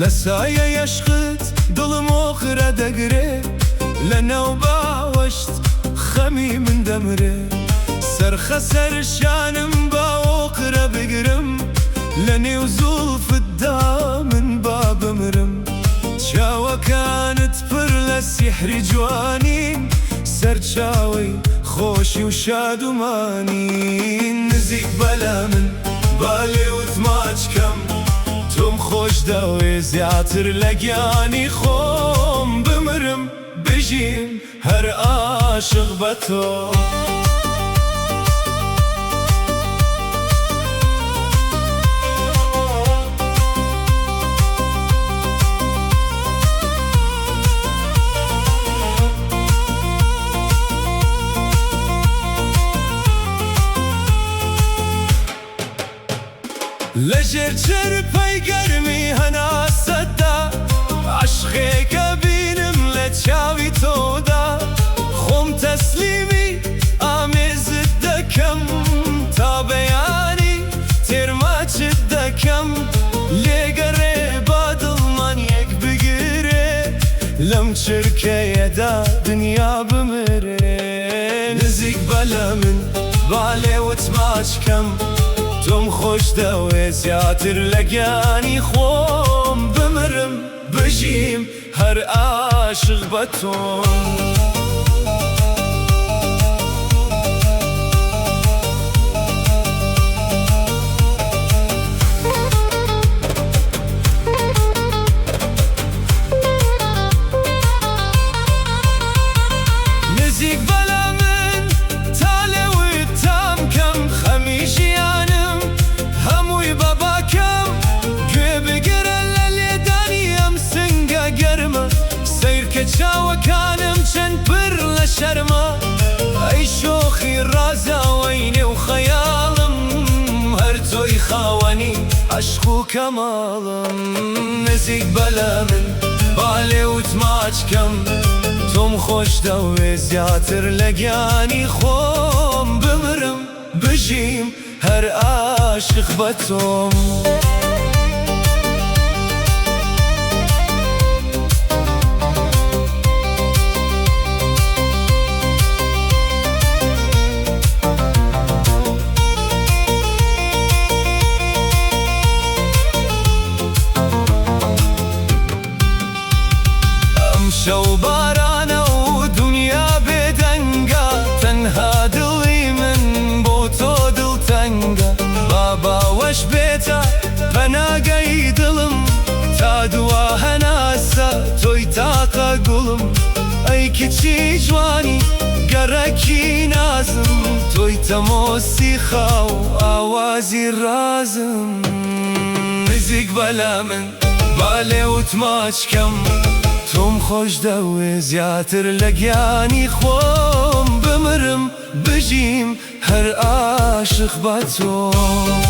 لە سایەی ئەشقت دڵم ئۆقرە دەگرێ، لە ناو باوەشت خەمی من دەمرێ. سەرخە سەر شانم با ئۆقرە بگرم، لە نێو زوڵفتدا من با بمرم. چاوەکانت پڕ لە سیحری جوانین، سەرچاوەی خۆشی و شادومانین. نزیک بە لە من با لێوت ماچ کەم، تۆم خۆش دەوێ زیاتر لە گیانی خۆم. بمرم بژیم هەر ئاشق بە تۆ. لەژێر چرپەی گەرمی هەناسەتدا، عەشقێکە بینم لە چاوی تۆدا. خۆم تەسلیمی ئامێزت دەکەم، تا بەیانی تێر ماچت دەکەم. لێگەڕێ با دڵمان یەک بگرێ، لەم چرکەیەدا دنیا بمرێ. نزیک بە لە من با لێوت ماچ کەم، تۆم خۆش دەوێ زیاتر لە گیانی خۆم. بمرم بژیم هەر ئاشق بە تۆم. نزیک بە لە من تا لێوت تام کەم، خەمی ژیانم هەمووی بە باکەم. گوێ بگرە لە لێدانی ئەم سنگە گەرمە، سەیرکە چاوەکانم چەند پر لە شەرمە. ئەی شۆخی ڕازاوەی نێو خەیاڵم، هەر تۆی خاوەنی عەشق و کەماڵم. نزیک بە لە من با لێوت ماچ کەم، تۆم خۆش دەوێ زیاتر لە گیانی خۆم. بمرم بژیم هەر ئاشق بە تۆم. ئەمشەو بارانە و دونیا بێدەنگە، تەنها دڵی من بۆ تۆ دڵتەنگە. با باوەش بێتە پەناگەی دڵم، تا دوا هەناسە تۆی تاقە گوڵم. ئەی کچی جوانی گەڕەکی نازم، تۆی تەمۆسی خاو ئاوازی ڕازم. نزیک بە لە من با لێوت ماچ کەم، تۆم خۆش دەوێ زیاتر لە گیانی خۆم. بمرم بژیم هەر ئاشق بە تۆم.